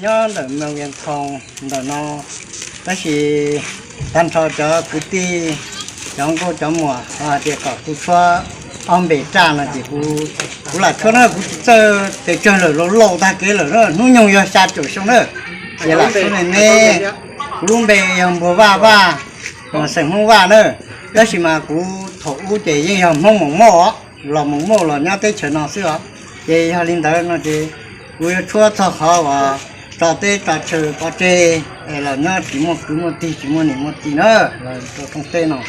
Nyob ntawm Moos Vias Thoos ntawm no, tab sis tag nrho cov kwv tij, cov nkauj cov muam hais tias kom kuv tshuab ob npe raj no ces kuv, kuv lam tshuab na, kuv tsis txawj pes tsawg lawm, laus laus tag kev lawm na, hnub nyoog yog xya caum xyoo na, ces lam tshuab me me. Kuv lub npe yog Npuag Vaj Vaj, xeem Hmoob Vaj na, tab sis mas kuv thaum ub ces yeej yog Hmoob Moos Mauj os, los Moos Mauj los nyob teb chaws no xwb os. Ces yog li ntawd no ces kuv yuav tshuab txog qhov uas tso teb tso chaw pov tseg, es los nyob tsis muaj kwv muaj tij, tsis muaj niam muaj txiv na, los rau rooj teb no.